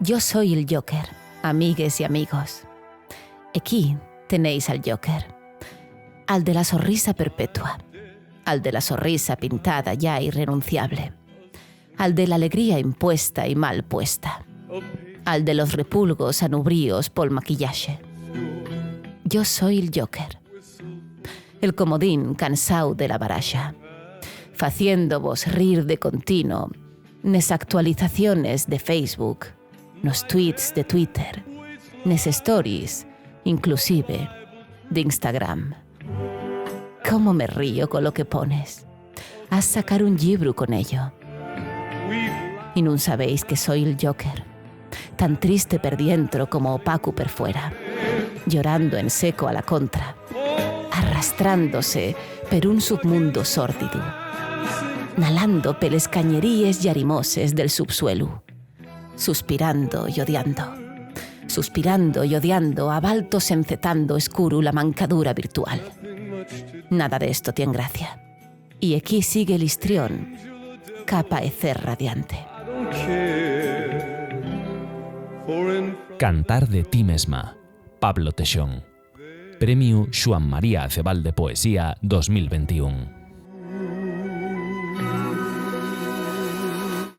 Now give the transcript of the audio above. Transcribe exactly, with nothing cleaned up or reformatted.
Yo soy el Joker, amigues y amigos. Equí tenéis al Joker. Al de la sorrisa perpetua. Al de la sorrisa pintada ya irrenunciable. Al de la alegría impuesta y mal puesta. Al de los repulgos anubríos pol maquillaxe. Yo soy el Joker. El comodín cansao de la baraxa. Faciéndovos rir de continuo. Nes actualizaciones de Facebook, nos tweets de Twitter, nes stories, inclusive, d'Instagram. ¿Cómo me río con lo que pones? Has sacar un llibru con ello. Y nun sabéis que soy el Joker, tan triste per dientro como opacu per fuera, llorando en seco a la contra, arrastrándose per un submundo sórdidu, nalando peles cañeríes llarimoses del subsuelu, suspirando y odiando, suspirando y odiando, a baltos encetando escuru la mancadura virtual. Nada de esto tien gracia. Y equí sigue l'istrión, qu'apaecer radiante. Cantar de ti mesma, Pablo Texón. Premiu Xuan María Acebal de Poesía dos mil ventiún.